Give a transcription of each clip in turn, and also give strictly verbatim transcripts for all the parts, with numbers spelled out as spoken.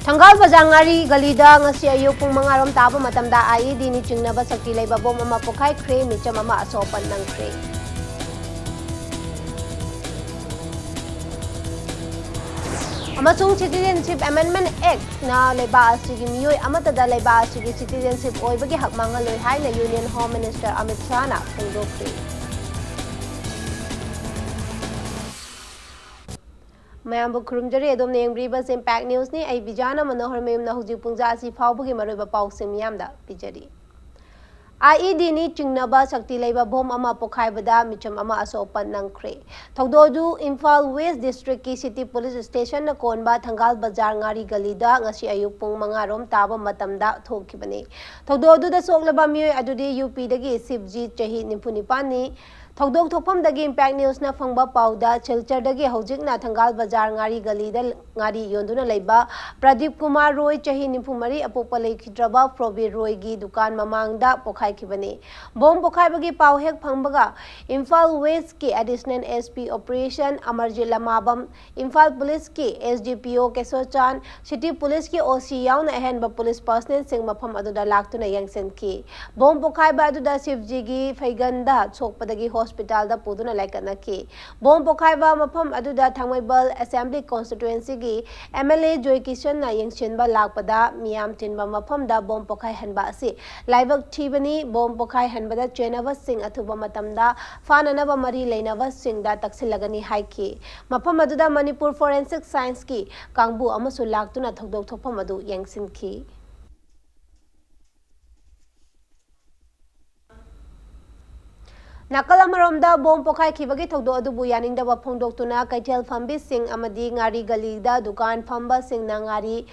ꯊꯪꯒꯥꯜ ꯕꯖꯥꯔ ꯉꯥꯔꯤ ꯒꯂꯤꯗ ꯉꯁꯤ ꯑꯌꯨꯛ ꯄꯨꯡ ꯃꯉꯥ ꯔꯣꯝ ꯇꯥꯕ ꯃꯇꯝꯗ IEDꯅꯤ ꯆꯤꯡꯅꯕ ꯁꯛꯇꯤ ꯂꯩꯕ ꯕꯣꯝ ꯑꯃ ꯄꯣꯈꯥꯏꯈ꯭ꯔꯦ, ꯃꯤꯆꯝ ꯑꯃ ꯑꯁꯣꯛ ꯑꯄꯟ ꯅꯪꯈ꯭ꯔꯦ꯫ ꯑꯃꯁꯨꯡ Citizenship Amendment Actꯅ ꯂꯩꯕꯥꯛ ꯑꯁꯤꯒꯤ ꯃꯤꯑꯣꯏ ꯑꯃꯠꯇꯗ ꯂꯩꯕꯥꯛ ꯑꯁꯤꯒꯤ citizenship ꯑꯣꯏꯕꯒꯤ ꯍꯛ ꯃꯥꯡꯍꯜꯂꯣꯏ ꯍꯥꯏꯅ Union Home Minister ꯑꯃꯤꯠ ꯁꯥꯍꯅ ꯐꯣꯡꯗꯣꯛꯈ꯭ꯔꯦ꯫ ꯃꯌꯥꯝꯕꯨ ꯈꯨꯔꯨꯝꯖꯔꯤ꯫ ꯑꯗꯣꯝꯅ ꯌꯦꯡꯕꯤꯔꯤꯕꯁꯤ Impact Newsꯅꯤ꯫ ꯑꯩ ꯕꯤꯖꯥꯅ ꯃꯅꯣꯍꯔ ꯃꯌꯨꯝꯅ ꯍꯧꯖꯤꯛ ꯄꯨꯡꯖꯥ ꯑꯁꯤ ꯐꯥꯎꯕꯒꯤ ꯃꯔꯨꯑꯣꯏꯕ ꯄꯥꯎꯁꯤꯡ ꯃꯤꯌꯥꯝꯗ ꯄꯤꯖꯔꯤ꯫ IEDꯅꯤ ꯆꯤꯡꯅꯕ ꯁꯛꯇꯤ ꯂꯩꯕ ꯕꯣꯝ ꯑꯃ ꯄꯣꯈꯥꯏꯕꯗ ꯃꯤꯆꯝ ꯑꯃ ꯑꯁꯣꯛ ꯑꯄꯟ ꯅꯪꯈ꯭ꯔꯦ꯫ ꯊꯧꯗꯣꯛ ꯑꯗꯨ ꯏꯝꯐꯥꯜ West Districtꯀꯤ City Police Stationꯅ ꯀꯣꯟꯕ ꯊꯪꯒꯥꯜ ꯕꯖꯥꯔ ꯉꯥꯔꯤ ꯒꯂꯤꯗ ꯉꯁꯤ ꯑꯌꯨꯛ ꯄꯨꯡ ꯃꯉꯥ ꯔꯣꯝ ꯇꯥꯕ ꯃꯇꯝꯗ ꯊꯣꯛꯈꯤꯕꯅꯤ꯫ ꯊꯧꯗꯣꯛ ꯑꯗꯨꯗ ꯁꯣꯛꯂꯕ ꯃꯤꯑꯣꯏ ꯑꯗꯨꯗꯤ UPꯗꯒꯤ ꯁꯤꯕꯖꯤ, ꯆꯍꯤ ꯅꯤꯐꯨ ꯅꯤꯄꯥꯟꯅꯤ꯫ ꯊꯧꯗꯣꯛ ꯊꯣꯛꯐꯝꯗꯒꯤ Impact Newsꯅ ꯐꯪꯕ ꯄꯥꯎꯗ, ꯁꯤꯜꯆꯔꯗꯒꯤ ꯍꯧꯖꯤꯛꯅ ꯊꯪꯒꯥꯜ ꯕꯖꯥꯔ ꯉꯥꯔꯤ ꯒꯂꯤꯗ ꯉꯥꯔꯤ ꯌꯣꯟꯗꯨꯅ ꯂꯩꯕ ꯄ꯭ꯔꯗꯤꯞ ꯀꯨꯃꯥꯔ ꯔꯣꯏ, ꯆꯍꯤ ꯅꯤꯐꯨ ꯃꯔꯤ, ꯑꯄꯣꯛꯄ ꯂꯩꯈꯤꯗ꯭ꯔꯕ ꯄ꯭ꯔꯣꯕꯤꯔ ꯔꯣꯏꯒꯤ ꯗꯨꯀꯥꯟ ꯃꯃꯥꯡꯗ ꯄꯣꯈꯥꯏꯈꯤꯕꯅꯤ꯫ ꯕꯣꯝ ꯄꯣꯈꯥꯏꯕꯒꯤ ꯄꯥꯎ ꯍꯦꯛ ꯐꯪꯕꯒ Imphal Westꯀꯤ Additional SP Operation Amarjeet ꯂꯃꯥꯕꯝ, ꯏꯝꯐꯥꯜ Policeꯀꯤ SDPO ꯀꯦꯁꯣꯆꯥꯟ, City Policeꯀꯤ OC ꯌꯥꯎꯅ ꯑꯍꯦꯟꯕ police personnelꯁꯤꯡ ꯃꯐꯝ ꯑꯗꯨꯗ ꯂꯥꯛꯇꯨꯅ ꯌꯦꯡꯁꯤꯟꯈꯤ꯫ ꯕꯣꯝ ꯄꯣꯈꯥꯏꯕ ꯑꯗꯨꯗ ꯁꯤꯕꯖꯤꯒꯤ ꯐꯩꯒꯟꯗ ꯁꯣꯛꯄꯗꯒꯤ hospitalꯗ ꯄꯨꯗꯨꯅ ꯂꯥꯏꯀꯠꯅꯈꯤ꯫ ꯕꯣꯝ ꯄꯣꯈꯥꯏꯕ ꯃꯐꯝ ꯑꯗꯨꯗ ꯊꯥꯡꯃꯩꯕꯜ Assembly Constituencyꯒꯤ MLA ꯖꯣꯏ ꯀꯤꯁꯟꯅ ꯌꯦꯡꯁꯤꯟꯕ ꯂꯥꯛꯄꯗ ꯃꯤꯌꯥꯝ ꯇꯤꯟꯕ ꯃꯐꯝꯗ ꯕꯣꯝ ꯄꯣꯈꯥꯏꯍꯟꯕ ꯑꯁꯤ ꯂꯥꯏꯕꯛ ꯊꯤꯕꯅꯤ꯫ ꯕꯣꯝ ꯄꯣꯈꯥꯏꯍꯟꯕꯗ ꯆꯦꯟꯅꯕꯁꯤꯡ ꯑꯊꯨꯕ ꯃꯇꯝꯗ ꯐꯥꯅꯅꯕ ꯃꯔꯤ ꯂꯩꯅꯕꯁꯤꯡꯗ ꯇꯛꯁꯤꯜꯂꯒꯅꯤ ꯍꯥꯏꯈꯤ꯫ ꯃꯐꯝ ꯑꯗꯨꯗ ꯃꯅꯤꯄꯨꯔ Forensic Scienceꯀꯤ ꯀꯥꯡꯕꯨ ꯑꯃꯁꯨ ꯂꯥꯛꯇꯨꯅ ꯊꯧꯗꯣꯛ ꯊꯣꯛꯐꯝ ꯑꯗꯨ ꯌꯦꯡꯁꯤꯟꯈꯤ꯫ ꯅꯥꯀꯜ ꯑꯃꯔꯣꯝꯗ, ꯕꯣꯝ ꯄꯣꯈꯥꯏꯈꯤꯕꯒꯤ ꯊꯧꯗꯣꯛ ꯑꯗꯨꯕꯨ ꯌꯥꯅꯤꯡꯗꯕ ꯐꯣꯡꯗꯣꯛꯇꯨꯅ ꯀꯩꯊꯦꯜ ꯐꯝꯕꯤꯁꯤꯡ ꯑꯃꯗꯤ ꯉꯥꯔꯤ ꯒꯂꯤꯗ ꯗꯨꯀꯥꯟ ꯐꯝꯕꯁꯤꯡꯅ ꯉꯥꯔꯤ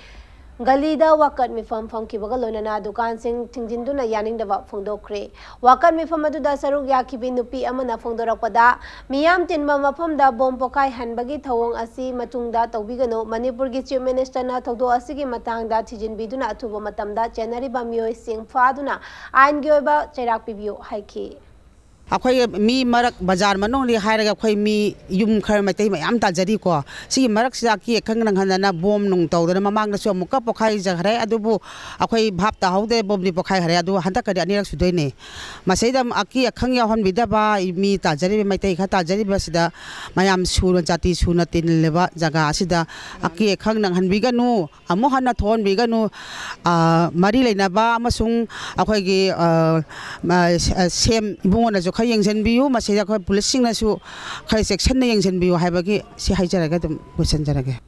ꯒꯂꯤꯗ ꯋꯥꯀꯠ ꯃꯤꯐꯝ ꯐꯝꯈꯤꯕꯒ ꯂꯣꯏꯅꯅ ꯗꯨꯀꯥꯟꯁꯤꯡ ꯊꯤꯡꯖꯤꯟꯗꯨꯅ ꯌꯥꯅꯤꯡꯗꯕ ꯐꯣꯡꯗꯣꯛꯈ꯭ꯔꯦ꯫ ꯋꯥꯀꯠ ꯃꯤꯐꯝ ꯑꯗꯨꯗ ꯁꯔꯨꯛ ꯌꯥꯈꯤꯕꯤ ꯅꯨꯄꯤ ꯑꯃꯅ ꯐꯣꯡꯗꯣꯔꯛꯄꯗ, ꯃꯤꯌꯥꯝ ꯇꯤꯟꯕ ꯃꯐꯝꯗ ꯕꯣꯝ ꯄꯣꯈꯥꯏꯍꯟꯕꯒꯤ ꯊꯧꯑꯣꯡ ꯑꯁꯤ ꯃꯇꯨꯡꯗ ꯇꯧꯕꯤꯒꯅꯨ꯫ ꯃꯅꯤꯄꯨꯔꯒꯤ Chief Ministerꯅ ꯊꯧꯗꯣꯛ ꯑꯁꯤꯒꯤ ꯃꯇꯥꯡꯗ ꯊꯤꯖꯤꯟꯕꯤꯗꯨꯅ ꯑꯊꯨꯕ ꯃꯇꯝꯗ ꯆꯦꯟꯅꯔꯤꯕ ꯃꯤꯑꯣꯏꯁꯤꯡ ꯐꯥꯗꯨꯅ ꯑꯥꯏꯟꯒꯤ ꯑꯣꯏꯕ ꯆꯩꯔꯥꯛ ꯄꯤꯕꯤꯌꯨ ꯍꯥꯏꯈꯤ꯫ ꯑꯩꯈꯣꯏ ꯃꯤ ꯃꯔꯛ, ꯕꯖꯥꯔ ꯃꯅꯨꯡꯗꯤ ꯍꯥꯏꯔꯒ ꯑꯩꯈꯣꯏ ꯃꯤ ꯌꯨꯝ ꯈꯔ ꯃꯩꯇꯩ ꯃꯌꯥꯝ ꯇꯥꯖꯔꯤꯀꯣ꯫ ꯁꯤꯒꯤ ꯃꯔꯛꯁꯤꯗ ꯑꯀꯤ ꯑꯈꯪ ꯅꯪꯍꯟꯗꯅ ꯕꯣꯝ ꯅꯨꯡ ꯇꯧꯗꯅ ꯃꯃꯥꯡꯗꯁꯨ ꯑꯃꯨꯛꯀ ꯄꯣꯈꯥꯏꯖꯈ꯭ꯔꯦ꯫ ꯑꯗꯨꯕꯨ ꯑꯩꯈꯣꯏ ꯚꯥꯞ ꯇꯥꯍꯧꯗꯦ, ꯕꯣꯝꯗꯤ ꯄꯣꯈꯥꯏꯈ꯭ꯔꯦ꯫ ꯑꯗꯨ ꯍꯟꯗꯛꯀꯗꯤ ꯑꯅꯤꯔꯛ ꯁꯨꯗꯣꯏꯅꯦ꯫ ꯃꯁꯤꯗ ꯑꯀꯤ ꯑꯈꯪ ꯌꯥꯎꯍꯟꯕꯤꯗꯕ ꯃꯤ ꯇꯥꯖꯔꯤꯕ, ꯃꯩꯇꯩ ꯈꯔ ꯇꯥꯖꯔꯤꯕꯁꯤꯗ ꯃꯌꯥꯝ ꯁꯨꯅ, ꯖꯥꯇꯤ ꯁꯨꯅ ꯇꯤꯜꯂꯤꯕ ꯖꯒꯥ ꯑꯁꯤꯗ ꯑꯀꯤ ꯑꯈꯪ ꯅꯪꯍꯟꯕꯤꯒꯅꯨ꯫ ꯑꯃꯨꯛ ꯍꯟꯅ ꯊꯣꯛꯍꯟꯕꯤꯒꯅꯨ꯫ ꯑ, ꯃꯔꯤ ꯂꯩꯅꯕ ꯑꯃꯁꯨꯡ ꯑꯩꯈꯣꯏꯒꯤ, ꯑ, ꯃ-, ꯁ-, ꯁꯦꯝ ꯏꯕꯨꯡꯉꯣꯅꯁꯨ ꯈꯔ ꯌꯦꯡꯁꯤꯟꯕꯤꯌꯨ꯫ ꯃꯁꯤꯗ ꯑꯩꯈꯣꯏ ꯄꯨꯂꯤꯁꯁꯤꯡꯅꯁꯨ ꯈꯔ ꯆꯦꯛꯁꯤꯟꯅ ꯌꯦꯡꯁꯤꯟꯕꯤꯌꯨ ꯍꯥꯏꯕꯒꯤ ꯁꯤ ꯍꯥꯏꯖꯔꯒ ꯑꯗꯨꯝ ꯂꯣꯏꯁꯤꯟꯖꯔꯒꯦ꯫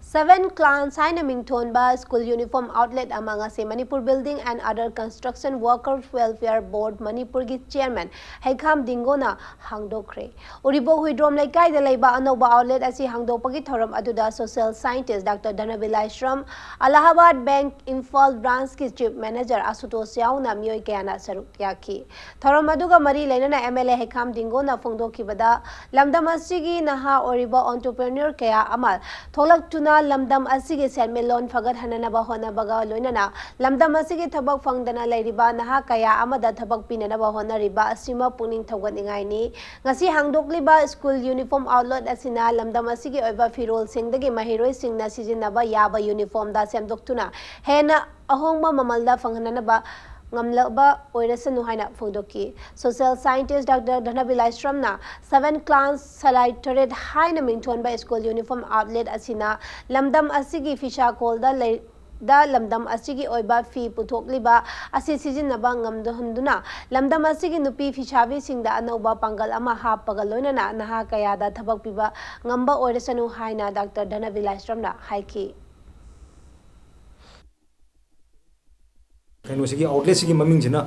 Seven Clans ꯍꯥꯏꯅ ꯃꯤꯡꯊꯣꯟꯕ ꯁ꯭ꯀꯨꯜ ꯌꯨꯅꯤꯐꯣꯔꯝ ꯑꯥꯎꯠꯂꯦꯠ ꯑꯃ ꯉꯁꯤ Manipur building and other construction worker welfare board ꯃꯅꯤꯄꯨꯔꯒꯤ ꯆꯤꯌꯔꯃꯦꯟ ꯍꯩꯈꯥꯝ ꯗꯤꯡꯒꯣꯅ ꯍꯥꯡꯗꯣꯛꯈ꯭ꯔꯦ꯫ ꯎꯔꯤꯄꯣꯛ ꯍꯨꯏꯗ꯭ꯔꯣꯝ ꯂꯩꯀꯥꯏꯗ ꯂꯩꯕ ꯑꯅꯧꯕ ꯑꯥꯎꯠꯂꯦꯠ ꯑꯁꯤ ꯍꯥꯡꯗꯣꯛꯄꯒꯤ ꯊꯧꯔꯝ ꯑꯗꯨꯗ ꯁꯣꯁꯤꯌꯦꯜ ꯁꯥꯏꯟꯇꯤꯁ꯭ꯠ ꯗꯥꯛꯇꯔ ꯙꯅꯕꯤꯂꯥꯏꯁ꯭ꯔꯝ, ꯑꯂꯥꯍꯥꯕꯥꯗ ꯕꯦꯡꯛ ꯏꯝꯐꯥꯜ ꯕ꯭ꯔꯥꯟꯆꯀꯤ ꯆꯤꯐ ꯃꯦꯅꯦꯖꯔ ꯑꯁꯨꯇꯣꯁ ꯌꯥꯎꯅ ꯃꯤꯑꯣꯏ ꯀꯌꯥꯅ ꯁꯔꯨꯛ ꯌꯥꯈꯤ꯫ ꯊꯧꯔꯝ ꯑꯗꯨꯒ ꯃꯔꯤ ꯂꯩꯅꯅ ꯑꯦꯝ ꯑꯦꯜ ꯑꯦ ꯍꯩꯈꯥꯝ ꯗꯤꯡꯒꯣꯅ ꯐꯣꯡꯗꯣꯛꯈꯤꯕꯗ, ꯂꯝꯗꯝ ꯑꯁꯤꯒꯤ ꯅꯍꯥ ꯑꯣꯏꯔꯤꯕ ꯑꯣꯟꯇꯔꯄ꯭ꯔꯦꯅ꯭ꯌꯨꯔ ꯀꯌꯥ ꯑꯃ ꯊꯣꯛꯂꯛꯇꯨꯅ ꯂꯝꯗꯝ ꯑꯁꯤꯒꯤ ꯁꯦꯟꯃꯤꯠꯂꯣꯟ ꯐꯒꯠꯍꯟꯅꯅꯕ ꯍꯣꯠꯅꯕꯒ ꯂꯣꯏꯅꯅ ꯂꯝꯗꯝ ꯑꯁꯤꯒꯤ ꯊꯕꯛ ꯐꯪꯗꯅ ꯂꯩꯔꯤꯕ ꯅꯍꯥ ꯀꯌꯥ ꯑꯃꯗ ꯊꯕꯛ ꯄꯤꯅꯅꯕ ꯍꯣꯠꯅꯔꯤꯕ ꯑꯁꯤꯃꯛ ꯄꯨꯛꯅꯤꯡ ꯊꯧꯒꯠꯅꯤꯡꯉꯥꯏꯅꯤ꯫ ꯉꯁꯤ ꯍꯥꯡꯗꯣꯛꯂꯤꯕ ꯁ꯭ꯀꯨꯜ ꯌꯨꯅꯤꯐꯣꯔꯝ ꯑꯥꯎꯠꯂꯦꯠ ꯑꯁꯤꯅ ꯂꯝꯗꯝ ꯑꯁꯤꯒꯤ ꯑꯣꯏꯕ ꯐꯤꯔꯣꯜꯁꯤꯡꯗꯒꯤ ꯃꯍꯩꯔꯣꯏꯁꯤꯡꯅ ꯁꯤꯖꯤꯟꯅꯕ ꯌꯥꯕ ꯌꯨꯅꯤꯐꯣꯔꯝꯗ ꯁꯦꯝꯗꯣꯛꯇꯨꯅ ꯍꯦꯟꯅ ꯑꯍꯣꯡꯕ ꯃꯃꯜꯗ ꯐꯪꯍꯟꯅꯕ ꯉꯝꯂꯕ ꯑꯣꯏꯔꯁꯅꯨ ꯍꯥꯏꯅ ꯐꯣꯡꯗꯣꯛꯈꯤ꯫ ꯁꯣꯁꯤꯌꯦꯜ ꯁꯥꯏꯟꯇꯤꯁ꯭ꯠ ꯗꯥꯛꯇꯔ ꯙꯅꯕꯤꯂꯥꯏꯁ꯭ꯔꯝꯅ Seven Clans ꯁꯂꯥꯏ ꯇꯔꯦꯠ ꯍꯥꯏꯅ ꯃꯤꯡꯊꯣꯟꯕ ꯁ꯭ꯀꯨꯜ ꯌꯨꯅꯤꯐꯣꯔꯝ ꯑꯥꯎꯠꯂꯦꯠ ꯑꯁꯤꯅ ꯂꯝꯗꯝ ꯑꯁꯤꯒꯤ ꯐꯤꯁꯥꯀꯣꯜꯗ ꯂꯩ-, ꯗ ꯂꯝꯗꯝ ꯑꯁꯤꯒꯤ ꯑꯣꯏꯕ ꯐꯤ ꯄꯨꯊꯣꯛꯂꯤꯕ ꯑꯁꯤ ꯁꯤꯖꯤꯟꯅꯕ ꯉꯝꯍꯟꯗꯨꯅ ꯂꯝꯗꯝ ꯑꯁꯤꯒꯤ ꯅꯨꯄꯤ ꯐꯤꯁꯥꯕꯤꯁꯤꯡꯗ ꯑꯅꯧꯕ ꯄꯥꯡꯒꯜ ꯑꯃ ꯍꯥꯞꯄꯒ ꯂꯣꯏꯅꯅ ꯅꯍꯥ ꯀꯌꯥꯗ ꯊꯕꯛ ꯄꯤꯕ ꯉꯝꯕ ꯑꯣꯏꯔꯁꯅꯨ ꯍꯥꯏꯅ ꯗꯥꯛꯇꯔ ꯙꯅꯕꯤꯂꯥꯏꯁ꯭ꯔꯝꯅ ꯍꯥꯏꯈꯤ꯫ ꯀꯩꯅꯣꯁꯤꯒꯤ ꯑꯥꯎꯠꯂꯦꯠꯁꯤꯒꯤ ꯃꯃꯤꯡꯁꯤꯅ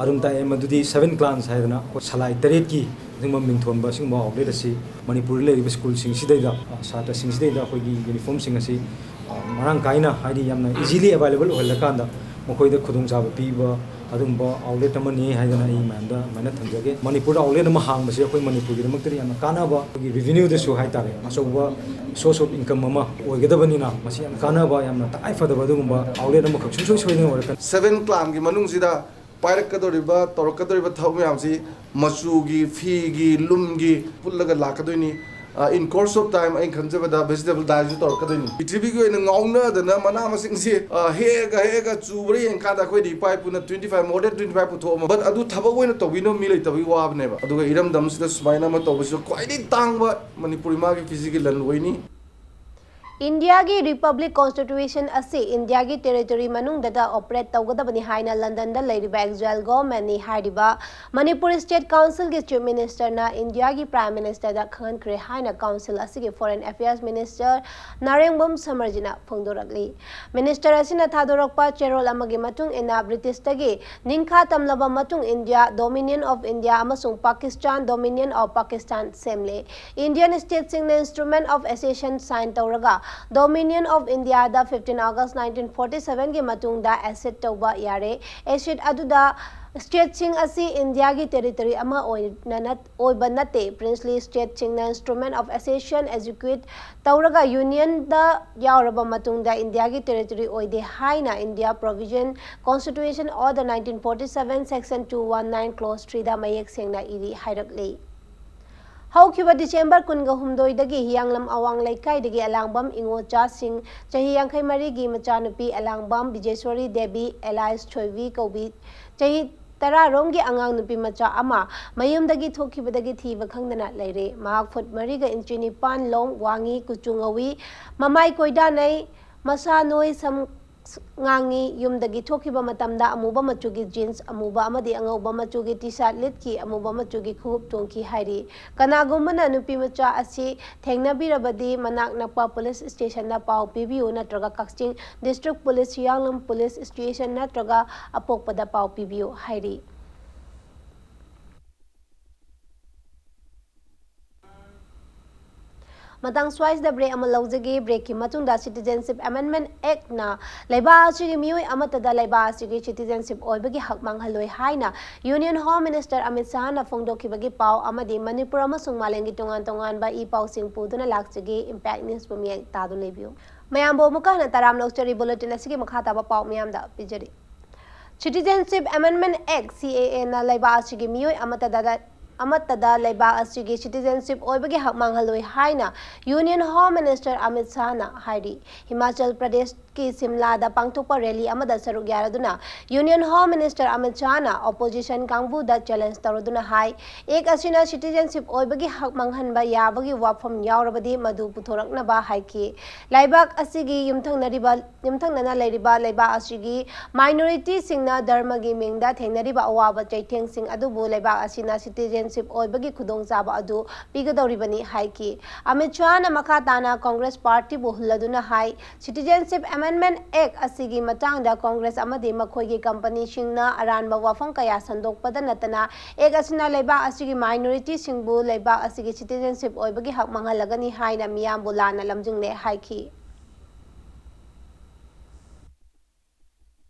ꯑꯗꯨꯝ ꯇꯥꯛꯑꯦ, ꯃꯗꯨꯗꯤ Seven Clans ꯍꯥꯏꯗꯅ ꯑꯩꯈꯣꯏ ꯁꯂꯥꯏ ꯇꯔꯦꯠꯀꯤ ꯑꯗꯨꯒꯨꯝꯕ ꯃꯤꯡꯊꯣꯟꯕ ꯑꯁꯤꯒꯨꯝꯕ ꯑꯥꯎꯠꯂꯦꯠ ꯑꯁꯤ ꯃꯅꯤꯄꯨꯔꯗ ꯂꯩꯔꯤꯕ ꯁ꯭ꯀꯨꯜꯁꯤꯡꯁꯤꯗꯩꯗ, ꯑ, ꯁꯥꯇ꯭ꯔꯁꯤꯡꯁꯤꯗꯩꯗ ꯑꯩꯈꯣꯏꯒꯤ ꯌꯨꯅꯤꯐꯣꯔꯝꯁꯤꯡ ꯑꯁꯤ, ꯑ, ꯃꯔꯥꯡ ꯀꯥꯏꯅ, ꯍꯥꯏꯗꯤ ꯌꯥꯝꯅ ꯏꯖꯤꯂꯤ ꯑꯦꯕꯥꯏꯂꯦꯕꯜ ꯑꯣꯏꯍꯜꯂꯀꯥꯟꯗ ꯃꯈꯣꯏꯗ ꯈꯨꯗꯣꯡꯆꯥꯕ ꯄꯤꯕ ꯑꯗꯨꯒꯨꯝꯕ ꯑꯥꯎꯠꯂꯦꯠ ꯑꯃꯅꯤ ꯍꯥꯏꯗꯅ ꯑꯩ ꯃꯌꯥꯝꯗ ꯑꯗꯨꯃꯥꯏꯅ ꯊꯝꯖꯒꯦ꯫ ꯃꯅꯤꯄꯨꯔꯗ ꯑꯥꯎꯠꯂꯦꯠ ꯑꯃ ꯍꯥꯡꯕꯁꯦ ꯑꯩꯈꯣꯏ ꯃꯅꯤꯄꯨꯔꯒꯤꯗꯃꯛꯇꯗꯤ ꯌꯥꯝꯅ ꯀꯥꯟꯅꯕ, ꯑꯩꯈꯣꯏꯒꯤ ꯔꯤꯚꯤꯅ꯭ꯌꯨꯗꯁꯨ ꯍꯥꯏꯇꯥꯔꯦ, ꯑꯆꯧꯕ source of income ꯑꯃ ꯑꯣꯏꯒꯗꯕꯅꯤꯅ ꯃꯁꯤ ꯌꯥꯝ ꯀꯥꯟꯅꯕ, ꯌꯥꯝꯅ ꯇꯉꯥꯏ ꯐꯗꯕ ꯑꯗꯨꯒꯨꯝꯕ ꯑꯥꯎꯠꯂꯦꯠ ꯑꯃꯈꯛ ꯁꯨꯡꯁꯣꯏ ꯁꯣꯏꯗꯅ ꯑꯣꯏꯔꯛꯀꯅꯤ꯫ Seven Clanꯒꯤ ꯃꯅꯨꯡꯁꯤꯗ ꯄꯥꯏꯔꯛꯀꯗꯧꯔꯤꯕ, ꯇꯧꯔꯛꯀꯗꯧꯔꯤꯕ ꯊꯕꯛ ꯃꯌꯥꯝꯁꯤ ꯃꯆꯨꯒꯤ, ꯐꯤꯒꯤ, ꯂꯨꯝꯒꯤ ꯄꯨꯜꯂꯒ ꯂꯥꯛꯀꯗꯣꯏꯅꯤ꯫ ꯑ, in course of time ꯑꯩꯅ ꯈꯟꯖꯕꯗ vegetable dyeꯁꯨ ꯇꯧꯔꯛꯀꯗꯣꯏꯅꯤ꯫ ꯄ꯭ꯔꯤꯊꯤꯕꯤꯒꯤ ꯑꯣꯏꯅ ꯉꯥꯎꯅꯗꯅ ꯃꯅꯥ ꯃꯁꯤꯡꯁꯦ, ꯑ, ꯍꯦꯛꯑꯒ, ꯍꯦꯛꯑꯒ ꯆꯨꯕ꯭ꯔꯥ ꯌꯦꯡꯀꯥꯟꯗ ꯑꯩꯈꯣꯏꯗꯤ ꯏꯄꯥ ꯏꯄꯨꯅ twenty five, more than twenty five ꯄꯨꯊꯣꯛꯑꯝꯃ, but ꯑꯗꯨ ꯊꯕꯛ ꯑꯣꯏꯅ ꯇꯧꯕꯤꯅꯕ ꯃꯤ ꯂꯩꯇꯕꯒꯤ ꯋꯥꯕꯅꯦꯕ꯫ ꯑꯗꯨꯒ ꯏꯔꯝꯗꯝꯁꯤꯗ ꯁꯨꯃꯥꯏꯅ ꯑꯃ ꯇꯧꯕꯁꯤꯁꯨ ꯈ꯭ꯋꯥꯏꯗꯒꯤ ꯇꯥꯡꯕ ꯃꯅꯤꯄꯨꯔ ꯏꯃꯥꯒꯤ ꯐꯤꯖꯤꯒꯤ ꯂꯟ ꯑꯣꯏꯅꯤ꯫ ꯏꯟꯗꯤꯌꯥꯒꯤ ꯔꯤꯄꯕ꯭ꯂꯤꯛ ꯀꯣꯟꯁꯇꯤꯇ꯭ꯌꯨꯁꯟ ꯑꯁꯤ ꯏꯟꯗꯤꯌꯥꯒꯤ ꯇꯦꯔꯤꯇꯣꯔꯤ ꯃꯅꯨꯡꯗꯇ ꯑꯣꯄꯔꯦꯠ ꯇꯧꯒꯗꯕꯅꯤ ꯍꯥꯏꯅ ꯂꯟꯗꯟꯗ ꯂꯩꯔꯤꯕ ꯑꯦꯛꯖꯥꯏꯜ ꯒꯣꯚꯔꯟꯃꯦꯟꯠꯅꯤ ꯍꯥꯏꯔꯤꯕ ꯃꯅꯤꯄꯨꯔ ꯁ꯭ꯇꯦꯠ ꯀꯥꯎꯟꯁꯤꯜꯒꯤ ꯆꯤꯐ ꯃꯤꯅꯤꯁꯇꯔꯅ ꯏꯟꯗꯤꯌꯥꯒꯤ ꯄ꯭ꯔꯥꯏꯝ ꯃꯤꯅꯤꯁꯇꯔꯗ ꯈꯪꯍꯟꯈ꯭ꯔꯦ ꯍꯥꯏꯅ ꯀꯥꯎꯟꯁꯤꯜ ꯑꯁꯤꯒꯤ ꯐꯣꯔꯦꯟ ꯑꯦꯐꯤꯌꯔꯁ ꯃꯤꯅꯤꯁꯇꯔ ꯅꯥꯔꯦꯡꯕꯝ ꯁꯃꯔꯖꯤꯅ ꯐꯣꯡꯗꯣꯔꯛꯂꯤ꯫ ꯃꯤꯅꯤꯁꯇꯔ ꯑꯁꯤꯅ ꯊꯥꯗꯣꯔꯛꯄ ꯆꯦꯔꯣꯜ ꯑꯃꯒꯤ ꯃꯇꯨꯡ ꯏꯟꯅ, ꯕ꯭ꯔꯤꯇꯤꯁꯇꯒꯤ ꯅꯤꯡꯈꯥ ꯇꯝꯂꯕ ꯃꯇꯨꯡ ꯏꯟꯗꯤꯌꯥ Dominion of India ꯑꯃꯁꯨꯡ ꯄꯥꯀꯤꯁꯇꯥꯟ Dominion of Pakistan ꯁꯦꯝꯂꯦ꯫ ꯏꯟꯗꯤꯌꯟ ꯁ꯭ꯇꯦꯠꯁꯤꯡꯅ Instrument of Accession sign ꯇꯧꯔꯒ Dominion of Indiaꯗ fifteen August nineteen forty sevenꯒꯤ ꯃꯇꯨꯡꯗ accede ꯇꯧꯕ ꯌꯥꯔꯦ꯫ Accede ꯑꯗꯨꯗ ꯁ꯭ꯇꯦꯠꯁꯤꯡ ꯑꯁꯤ ꯏꯟꯗꯤꯌꯥꯒꯤ ꯇꯦꯔꯤꯇꯣꯔꯤ ꯑꯃ ꯑꯣꯏꯅ ꯅꯠ-, ꯑꯣꯏꯕ ꯅꯠꯇꯦ꯫ ꯄ꯭ꯔꯤꯟꯁꯂꯤ ꯁ꯭ꯇꯦꯠꯁꯤꯡꯅ Instrument of Accession execute ꯇꯧꯔꯒ ꯌꯨꯅꯤꯌꯟꯗ ꯌꯥꯎꯔꯕ ꯃꯇꯨꯡꯗ ꯏꯟꯗꯤꯌꯥꯒꯤ ꯇꯦꯔꯤꯇꯣꯔꯤ ꯑꯣꯏꯗꯦ ꯍꯥꯏꯅ India Provision Constitution Order nineteen forty seven Section two one nine Clause threeꯗ ꯃꯌꯦꯛ ꯁꯦꯡꯅ ꯏꯔꯤ ꯍꯥꯏꯔꯛꯂꯤ꯫ ꯍꯧꯈꯤꯕ ꯗꯤꯁꯦꯝꯕꯔ ꯀꯨꯟꯒ ꯍꯨꯝꯗꯣꯏꯗꯒꯤ ꯍꯤꯌꯥꯡꯂꯝ ꯑꯋꯥꯡ ꯂꯩꯀꯥꯏꯗꯒꯤ ꯑꯂꯥꯡꯕꯝ ꯏꯉꯣꯆꯥꯁꯤꯡ, ꯆꯍꯤ ꯌꯥꯡꯈꯩ ꯃꯔꯤꯒꯤ ꯃꯆꯥꯅꯨꯄꯤ ꯑꯂꯥꯡꯕꯝ ꯕꯤꯖꯦꯁꯣꯔꯤ ꯗꯦꯕꯤ alias ꯊꯣꯏꯕꯤ ꯀꯧꯕꯤ, ꯆꯍꯤ ꯇꯔꯥꯔꯣꯝꯒꯤ ꯑꯉꯥꯡ ꯅꯨꯄꯤ ꯃꯆꯥ ꯑꯃ ꯃꯌꯨꯝꯗꯒꯤ ꯊꯣꯛꯈꯤꯕꯗꯒꯤ ꯊꯤꯕ ꯈꯪꯗꯅ ꯂꯩꯔꯦ꯫ ꯃꯍꯥꯛ ꯐꯨꯠ ꯃꯔꯤꯒ ꯏꯟꯆꯤ ꯅꯤꯄꯥꯟ ꯂꯣꯝ, ꯋꯥꯡꯉꯤ, ꯀꯨꯆꯨ ꯉꯧꯏ, ꯃꯃꯥꯏ ꯀꯣꯏꯗꯥꯅꯩ, ꯃꯁꯥ ꯅꯣꯏ, ꯁꯝ ꯉꯥꯡꯉꯤ꯫ ꯌꯨꯝꯗꯒꯤ ꯊꯣꯛꯈꯤꯕ ꯃꯇꯝꯗ ꯑꯃꯨꯕ ꯃꯆꯨꯒꯤ ꯖꯤꯟꯁ, ꯑꯃꯨꯕ ꯑꯃꯗꯤ ꯑꯉꯧꯕ ꯃꯆꯨꯒꯤ ꯇꯤ ꯁꯥꯔꯠ ꯂꯤꯠꯈꯤ, ꯑꯃꯨꯕ ꯃꯆꯨꯒꯤ ꯈꯣꯡꯎꯞ ꯇꯣꯡꯈꯤ ꯍꯥꯏꯔꯤ꯫ ꯀꯅꯥꯒꯨꯝꯕꯅ ꯅꯨꯄꯤ ꯃꯆꯥ ꯑꯁꯤ ꯊꯦꯡꯅꯕꯤꯔꯕꯗꯤ ꯃꯅꯥꯛ ꯅꯛꯄ ꯄꯨꯂꯤꯁ ꯁ꯭ꯇꯦꯁꯟꯗ ꯄꯥꯎ ꯄꯤꯕꯤꯌꯨ ꯅꯠꯇ꯭ꯔꯒ ꯀꯛꯆꯤꯡ ꯗꯤꯁꯇ꯭ꯔꯤꯛ ꯄꯨꯂꯤꯁ, ꯍꯤꯌꯥꯡꯂꯝ ꯄꯨꯂꯤꯁ ꯁ꯭ꯇꯦꯁꯟ ꯅꯠꯇ꯭ꯔꯒ ꯑꯄꯣꯛꯄꯗ ꯄꯥꯎ ꯄꯤꯕꯤꯌꯨ ꯍꯥꯏꯔꯤ꯫ ꯃꯇꯥꯡ ꯁ꯭ꯋꯥꯏꯁꯤꯗ ꯕ꯭ꯔꯦꯛ ꯑꯃ ꯂꯧꯖꯒꯦ꯫ ꯕ꯭ꯔꯦꯛꯀꯤ ꯃꯇꯨꯡꯗ Citizenship Amendment Actꯅ ꯂꯩꯕꯥꯛ ꯑꯁꯤꯒꯤ ꯃꯤꯑꯣꯏ ꯑꯃꯠꯇꯗ ꯂꯩꯕꯥꯛ ꯑꯁꯤꯒꯤ citizenship ꯑꯣꯏꯕꯒꯤ ꯍꯛ ꯃꯥꯡꯍꯜꯂꯣꯏ ꯍꯥꯏꯅ Union Home Minister ꯑꯃꯤꯠ ꯁꯍꯥꯅ ꯐꯣꯡꯗꯣꯛꯈꯤꯕꯒꯤ ꯄꯥꯎ ꯑꯃꯗꯤ ꯃꯅꯤꯄꯨꯔ ꯑꯃꯁꯨꯡ ꯃꯥꯂꯦꯝꯒꯤ ꯇꯣꯉꯥꯟ ꯇꯣꯉꯥꯟꯕ ꯏ ꯄꯥꯎꯁꯤꯡ ꯄꯨꯗꯨꯅ ꯂꯥꯛꯆꯒꯦ꯫ Impact Newsꯄꯨ ꯃꯤꯠꯌꯦꯡ ꯇꯥꯗꯨꯅ ꯂꯩꯕꯤꯌꯨ꯫ ꯃꯌꯥꯝꯕꯨ ꯑꯃꯨꯛꯀ ꯍꯟꯅ ꯇꯔꯥꯝꯅ ꯑꯣꯛꯆꯔꯤ꯫ Bulletin ꯑꯁꯤꯒꯤ ꯃꯈꯥ ꯇꯥꯕ ꯄꯥꯎ ꯃꯤꯌꯥꯝꯗ ꯄꯤꯖꯔꯤ꯫ Citizenship Amendment Act, C A A, ꯅ ꯂꯩꯕꯥꯛ ꯑꯁꯤꯒꯤ ꯃꯤꯑꯣꯏ ꯑꯃꯠꯇꯗ, ꯑꯃꯠꯇꯗ ꯂꯩꯕꯥꯛ ꯑꯁꯤꯒꯤ citizenship ꯑꯣꯏꯕꯒꯤ ꯍꯛ ꯃꯥꯡꯍꯜꯂꯣꯏ ꯍꯥꯏꯅ Union Home Minister ꯑꯃꯤꯠ ꯁꯥꯍꯅ ꯍꯥꯏꯔꯤ꯫ ꯍꯤꯃꯥꯆꯜ ꯄ꯭ꯔꯗꯦꯁꯀꯤ ꯁꯤꯝꯂꯥꯗ ꯄꯥꯡꯊꯣꯛꯄ rally ꯑꯃꯗ ꯁꯔꯨꯛ ꯌꯥꯔꯗꯨꯅ Union Home Minister Amit ꯁꯥꯍꯅ opposition ꯀꯥꯡꯕꯨꯗ challenge ꯇꯧꯔꯗꯨꯅ ꯍꯥꯏ, Act ꯑꯁꯤꯅ citizenship ꯑꯣꯏꯕꯒꯤ ꯍꯛ ꯃꯥꯡꯍꯟꯕ ꯌꯥꯕꯒꯤ ꯋꯥꯐꯝ ꯌꯥꯎꯔꯕꯗꯤ ꯃꯗꯨ ꯄꯨꯊꯣꯔꯛꯅꯕ ꯍꯥꯏꯈꯤ꯫ ꯂꯩꯕꯥꯛ ꯑꯁꯤꯒꯤ ꯌꯨꯝꯊꯪꯅꯔꯤꯕ, ꯌꯨꯝꯊꯪꯅꯅ ꯂꯩꯔꯤꯕ ꯂꯩꯕꯥꯛ ꯑꯁꯤꯒꯤ minorityꯁꯤꯡꯅ ꯙꯔꯃꯒꯤ ꯃꯤꯡꯗ ꯊꯦꯡꯅꯔꯤꯕ ꯑꯋꯥꯕ ꯆꯩꯊꯦꯡꯁꯤꯡ ꯑꯗꯨꯕꯨ ꯂꯩꯕꯥꯛ ꯑꯁꯤꯅ citizenship ꯑꯣꯏꯕꯒꯤ ꯈꯨꯗꯣꯡꯆꯥꯕ ꯑꯗꯨ ꯄꯤꯒꯗꯧꯔꯤꯕꯅꯤ ꯍꯥꯏꯈꯤ꯫ ꯑꯃꯤꯠ ꯁꯥꯍꯅ ꯃꯈꯥ ꯇꯥꯅ Congress partyꯕꯨ ꯍꯨꯜꯂꯗꯨꯅ ꯍꯥꯏ, Citizenship Amendment Act ꯑꯁꯤꯒꯤ ꯃꯇꯥꯡꯗ Congress ꯑꯃꯗꯤ ꯃꯈꯣꯏꯒꯤ companyꯁꯤꯡꯅ ꯑꯔꯥꯟꯕ ꯋꯥꯐꯝ ꯀꯌꯥ ꯁꯟꯗꯣꯛꯄꯗ ꯅꯠꯇꯅ, Act ꯑꯁꯤꯅ ꯂꯩꯕꯥꯛ ꯑꯁꯤꯒꯤ minorityꯁꯤꯡꯕꯨ ꯂꯩꯕꯥꯛ ꯑꯁꯤꯒꯤ citizenship ꯑꯣꯏꯕꯒꯤ ꯍꯛ ꯃꯥꯡꯍꯜꯂꯒꯅꯤ ꯍꯥꯏꯅ ꯃꯤꯌꯥꯝꯕꯨ ꯂꯥꯟꯅ ꯂꯝꯖꯤꯡꯂꯦ ꯍꯥꯏꯈꯤ꯫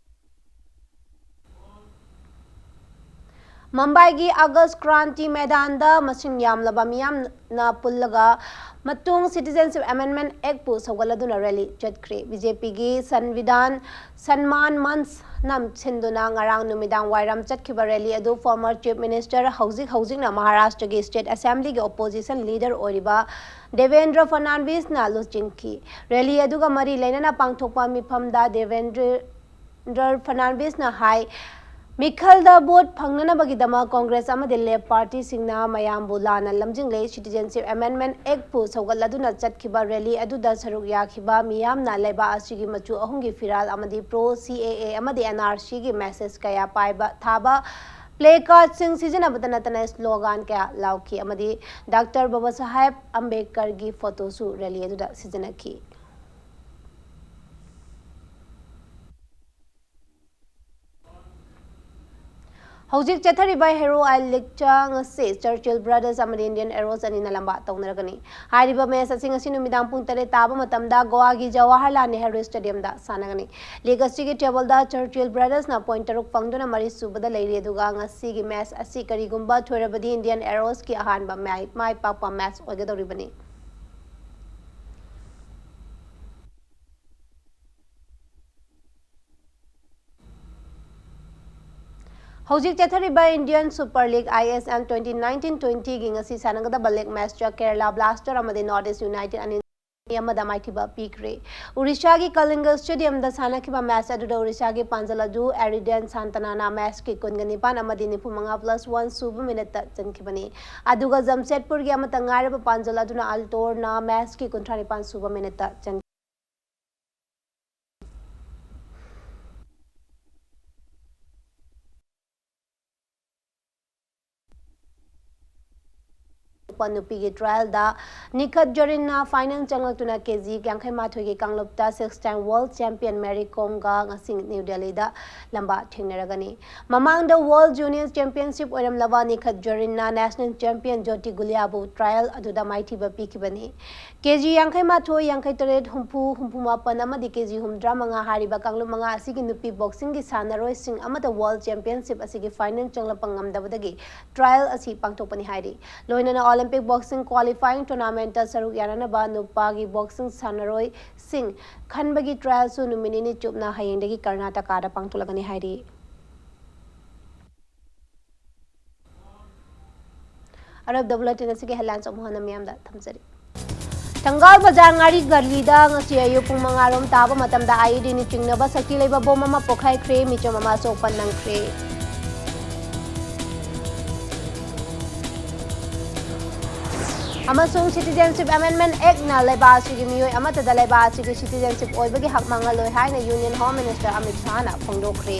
ꯃꯨꯝꯕꯥꯏꯒꯤ ꯑꯒꯁ ꯀ꯭ꯔꯥꯟꯇꯤ ꯃꯩꯗꯥꯟꯗ ꯃꯁꯤꯡ ꯌꯥꯝꯂꯕ ꯃꯤꯌꯥꯝꯅ ꯄꯨꯜꯂꯒ ꯃꯇꯨꯡ Citizenship Amendment Actꯄꯨ ꯁꯧꯒꯠꯂꯗꯨꯅ rally ꯆꯠꯈ꯭ꯔꯦ꯫ BJPꯒꯤ ꯁꯟꯕꯤꯙꯥꯟ ꯁꯟꯃꯥꯟ ꯃꯟꯆꯅ ꯁꯤꯟꯗꯨꯅ ꯉꯔꯥꯡ ꯅꯨꯃꯤꯗꯥꯡ ꯋꯥꯏꯔꯝ ꯆꯠꯈꯤꯕ rally ꯑꯗꯨ former Chief Minister, ꯍꯧꯖꯤꯛ ꯍꯧꯖꯤꯛꯅ ꯃꯍꯥꯔꯥꯁꯇ꯭ꯔꯒꯤ state assemblyꯒꯤ opposition leader ꯑꯣꯏꯔꯤꯕ ꯗꯦꯕꯦꯟꯗ꯭ꯔ ꯐꯔꯅꯥꯟꯗꯤꯁꯅ ꯂꯨꯆꯤꯡꯈꯤ꯫ Rally ꯑꯗꯨꯒ ꯃꯔꯤ ꯂꯩꯅꯅ ꯄꯥꯡꯊꯣꯛꯄ ꯃꯤꯐꯝꯗ ꯗꯦꯕꯦꯟꯗ꯭ꯔ ꯗꯦꯕꯦꯟꯗ꯭ꯔ ꯐꯔꯅꯥꯟꯗꯤꯁꯅ ꯍꯥꯏ, ꯃꯤꯈꯜꯗ vote ꯐꯪꯅꯅꯕꯒꯤꯗꯃꯛ Congress ꯑꯃꯗꯤ Left partyꯁꯤꯡꯅ ꯃꯌꯥꯝꯕꯨ ꯂꯥꯟꯅ ꯂꯝꯖꯤꯡꯂꯦ꯫ Citizenship Amendment Actꯄꯨ ꯁꯧꯒꯠꯂꯗꯨꯅ ꯆꯠꯈꯤꯕ rally ꯑꯗꯨꯗ ꯁꯔꯨꯛ ꯌꯥꯈꯤꯕ ꯃꯤꯌꯥꯝꯅ ꯂꯩꯕꯥꯛ ꯑꯁꯤꯒꯤ ꯃꯆꯨ ꯑꯍꯨꯝꯒꯤ ꯐꯤꯔꯥꯜ ꯑꯃꯗꯤ pro C A A ꯑꯃꯗꯤ N R Cꯒꯤ message ꯀꯌꯥ ꯄꯥꯏꯕ, ꯊꯥꯕ, placardꯁꯤꯡ ꯁꯤꯖꯤꯟꯅꯕꯇ ꯅꯠꯇꯅ slogan ꯀꯌꯥ ꯂꯥꯎꯈꯤ ꯑꯃꯗꯤ ꯗꯥꯛꯇꯔ ꯕꯥꯕꯥ ꯁꯥꯍꯦꯕ ꯑꯝꯕꯦꯗꯀꯔꯒꯤ photoꯁꯨ rally ꯑꯗꯨꯗ ꯁꯤꯖꯤꯟꯅꯈꯤ꯫ ꯍꯧꯖꯤꯛ ꯆꯠꯊꯔꯤꯕ Hero I Leagueꯇ ꯉꯁꯤ Churchill Brothers ꯑꯃꯗꯤ Indian Arrows ꯑꯅꯤꯅ ꯂꯝꯕꯥ ꯇꯧꯅꯔꯒꯅꯤ꯫ ꯍꯥꯏꯔꯤꯕ match ꯑꯁꯤ ꯉꯁꯤ ꯅꯨꯃꯤꯗꯥꯡ ꯄꯨꯡ ꯇꯔꯦꯠ ꯇꯥꯕ ꯃꯇꯝꯗ ꯒꯣꯋꯥꯒꯤ ꯖꯋꯥꯍꯔꯂꯥꯜ ꯅꯦꯍꯔꯨ Stadiumꯗ ꯁꯥꯟꯅꯒꯅꯤ꯫ League ꯑꯁꯤꯒꯤ tableꯗ Churchill Brothersꯅ point ꯇꯔꯨꯛ ꯐꯪꯗꯨꯅ ꯃꯔꯤ ꯁꯨꯕꯗ ꯂꯩꯔꯤ, ꯑꯗꯨꯒ ꯉꯁꯤꯒꯤ match ꯑꯁꯤ ꯀꯔꯤꯒꯨꯝꯕ ꯊꯣꯏꯔꯕꯗꯤ Indian Arrowsꯀꯤ ꯑꯍꯥꯟꯕ ꯃꯥꯏ, ꯃꯥꯏ ꯄꯥꯛꯄ match ꯑꯣꯏꯒꯗꯧꯔꯤꯕꯅꯤ꯫ ꯍꯧꯖꯤꯛ ꯆꯠꯊꯔꯤꯕ Indian Super League, I S L twenty nineteen twenty ꯒꯤ ꯉꯁꯤ ꯁꯥꯟꯅꯒꯗꯕ league match ꯇ Kerala Blaster ꯑꯃꯗꯤ North East United ꯑꯅꯤ ꯑꯃꯗ ꯃꯥꯏꯊꯤꯕ ꯄꯤꯈ꯭ꯔꯦ꯫ Odisha ꯒꯤ Kalinga Stadium ꯗ ꯁꯥꯟꯅꯈꯤꯕ match ꯑꯗꯨꯗ Odisha ꯒꯤ ꯄꯥꯟꯖꯜ ꯑꯗꯨ Aridan Santana ꯅ match ꯀꯤ ꯀꯨꯟꯒ ꯅꯤꯄꯥꯟ ꯑꯃꯗꯤ ꯅꯤꯐꯨ ꯃꯉꯥ plus one ꯁꯨꯕ minute ꯇ ꯆꯟꯈꯤꯕꯅꯤ꯫ ꯑꯗꯨꯒ Jamshedpur ꯒꯤ ꯑꯃꯠꯇ ꯉꯥꯏꯔꯕ ꯄꯥꯟꯖꯜ ꯑꯗꯨꯅ Altor ꯅ match ꯀꯤ ꯀꯨꯟꯊ꯭ꯔꯥ ꯅꯤꯄꯥꯟ ꯁꯨꯕ minute ꯇ ꯆꯟꯈꯤ꯫ ꯅꯨꯄꯤꯒꯤ trial ꯗ ꯅꯤꯈꯠ ꯖꯣꯔꯤꯟꯅ final ꯆꯪꯂꯛꯇꯨꯅ KG ꯌꯥꯡꯈꯩ ꯃꯥꯊꯣꯏꯒꯤ ꯀꯥꯡꯂꯨꯞꯇ six time world champion Mary Kom ꯒ ꯉꯁꯤ New Delhi ꯗ ꯂꯝꯕꯥ ꯊꯦꯡꯅꯔꯒꯅꯤ꯫ ꯃꯃꯥꯡꯗ World Junior Championship ꯑꯣꯏꯔꯝꯂꯕ ꯅꯤꯈꯠ ꯖꯣꯔꯤꯟꯅ national champion Jyoti Guliya ꯕꯨ trial ꯑꯗꯨꯗ ꯃꯥꯏꯊꯤꯕ ꯄꯤꯈꯤꯕꯅꯤ꯫ KG ꯌꯥꯡꯈꯩ ꯃꯥꯊꯣꯏ, ꯌꯥꯡꯈꯩ ꯇꯔꯦꯠ, ꯍꯨꯝꯐꯨ, ꯍꯨꯝꯐꯨ ꯃꯥꯄꯟ ꯑꯃꯗꯤ KG ꯍꯨꯝꯗ꯭ꯔꯥ ꯃꯉꯥ ꯍꯥꯏꯔꯤꯕ ꯀꯥꯡꯂꯨꯞ ꯃꯉꯥ ꯑꯁꯤꯒꯤ ꯅꯨꯄꯤ boxing ꯒꯤ ꯁꯥꯟꯅꯔꯣꯏꯁꯤꯡ ꯑꯃꯠꯇ World Championship ꯑꯁꯤꯒꯤ final ꯆꯪꯂꯛꯄ ꯉꯝꯗꯕꯗꯒꯤ trial ꯑꯁꯤ ꯄꯥꯡꯊꯣꯛꯄꯅꯤ ꯍꯥꯏꯔꯤ꯫ ꯂꯣꯏꯅꯅ Olympic Boxing Qualifying Tournament ꯇ ꯁꯔꯨꯛ ꯌꯥꯅꯅꯕ ꯅꯨꯄꯥꯒꯤ boxing ꯁꯥꯟꯅꯔꯣꯏꯁꯤꯡ ꯈꯟꯕꯒꯤ trial ꯁꯨ ꯅꯨꯃꯤꯠ ꯅꯤꯅꯤ ꯆꯨꯞꯅ ꯍꯌꯦꯡꯗꯒꯤ ꯀꯔꯅꯥꯇꯀꯥꯗ ꯄꯥꯡꯊꯣꯛꯂꯒꯅꯤ ꯍꯥꯏꯔꯤ꯫ ꯑꯔꯣꯏꯕꯗ bulletin ꯑꯁꯤꯒꯤ headlines ꯑꯃꯨꯛ ꯍꯟꯅ ꯃꯤꯌꯥꯝꯗ ꯊꯝꯖꯔꯤ꯫ ꯊꯪꯒꯥꯜ ꯕꯖꯥꯔ ꯉꯥꯔꯤ ꯒꯂꯤꯗ ꯉꯁꯤ ꯑꯌꯨꯛ ꯄꯨꯡ ꯃꯉꯥ ꯔꯣꯝ ꯇꯥꯕ ꯃꯇꯝꯗ IED ꯅ ꯆꯤꯡꯅꯕ ꯁꯛꯇꯤ ꯂꯩꯕ bomb ꯑꯃ ꯄꯣꯈꯥꯏꯈ꯭ꯔꯦ, ꯃꯤꯆꯝ ꯑꯃ ꯑꯁꯣꯛꯄ ꯅꯪꯈ꯭ꯔꯦ꯫ ꯑꯃꯁꯨꯡ Citizenship Amendment Act ꯅ ꯂꯩꯕꯥꯛ ꯑꯁꯤꯒꯤ ꯃꯤꯑꯣꯏ ꯑꯃꯠꯇꯗ ꯂꯩꯕꯥꯛ ꯑꯁꯤꯒꯤ citizenship ꯑꯣꯏꯕꯒꯤ ꯍꯛ ꯃꯥꯡꯍꯜꯂꯣꯏ ꯍꯥꯏꯅ Union Home Minister ꯑꯃꯤꯠ ꯁꯥꯍꯅ ꯐꯣꯡꯗꯣꯛꯈ꯭ꯔꯦ꯫